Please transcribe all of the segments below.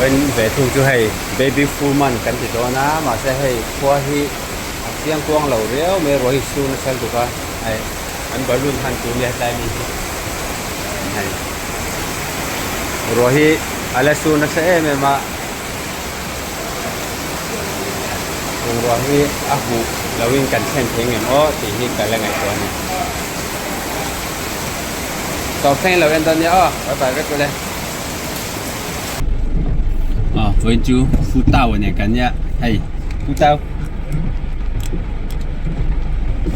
Vawiin ve thung chu hei baby full man kan ti dawn a mahse hei khua hi a chiang kuang lo riau mai ruah hi sur nasa lutuk a hei an balloon han tur nia hetlai mi hi hei ruah hi a la sur nasa em em a bungrua hi a huh lo in kan thlen thei ngem aw tih hi ka la ngaihtuah a ni. Tawp thleng lo en dawn nia aw bye bye vek ule. Aw vawiin chu fu tau a nen kan nia hei fu tau.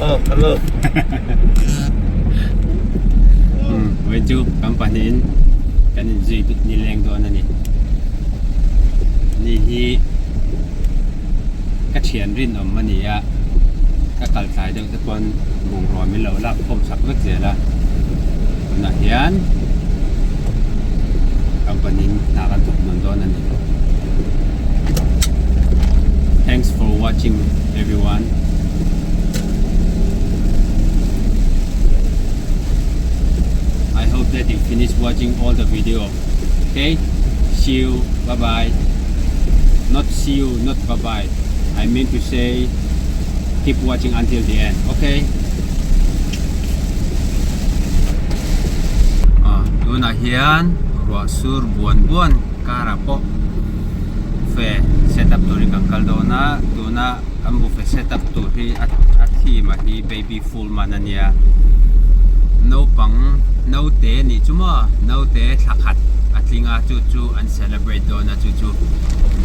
Aw hello. Vawiin chu kan pahnihin kan inzui nileng dawn a ni. Ni hi ka thian rinawm a ni a ka kal tlai deuh te pawn bungrua min lo lak khawm sak vek zel a tunah hian company in hna kan thawk nawn dawn a ni thanks for watching everyone I hope that you finish watching all the video okay see you bye bye not see you not bye bye I mean to say keep watching until the end okay ah tunah hian ruah sur buan buan karah pawh buffet set up turin kan kal dawn a tuna kan buffet set up tur hi a theme ah hi baby full man a nia naupang naute nih chu maw naute thla khat a tling a chu chu an celebrate dawn a chu chu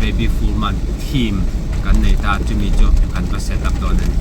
baby full man theme kan nei ta chumi chu kan va set up dawn a ni.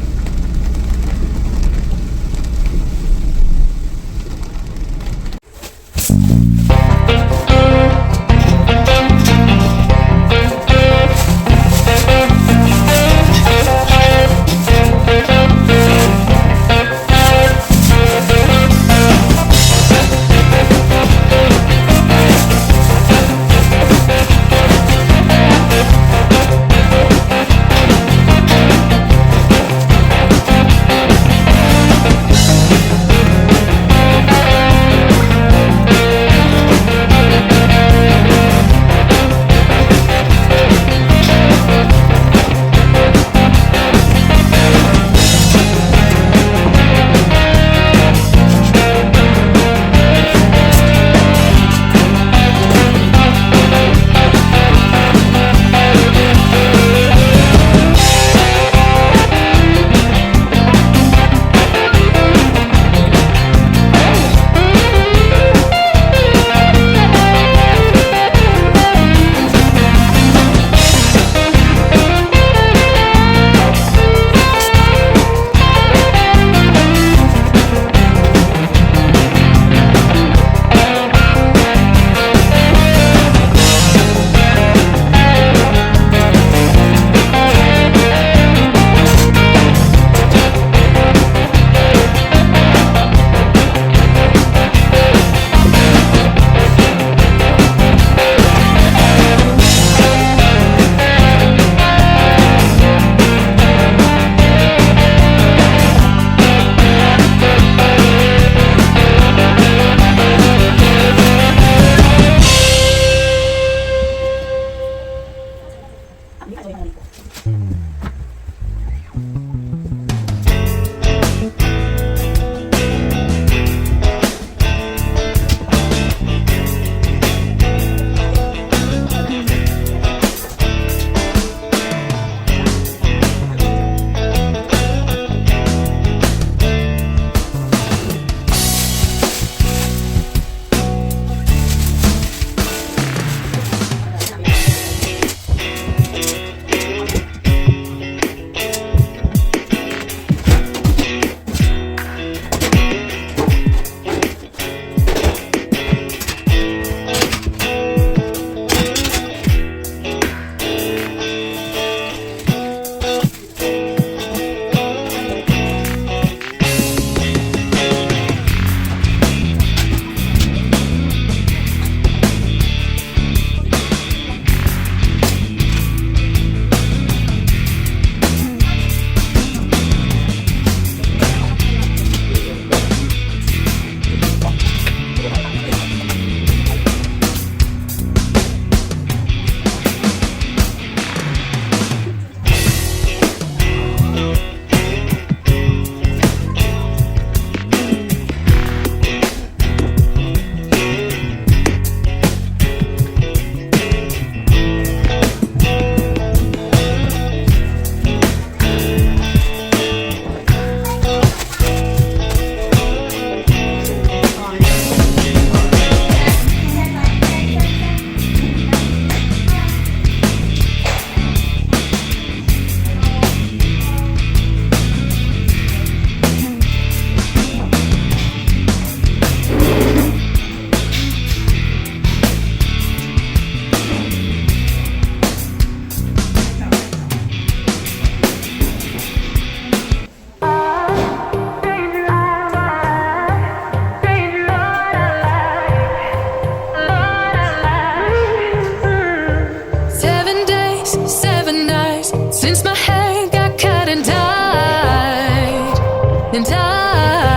A.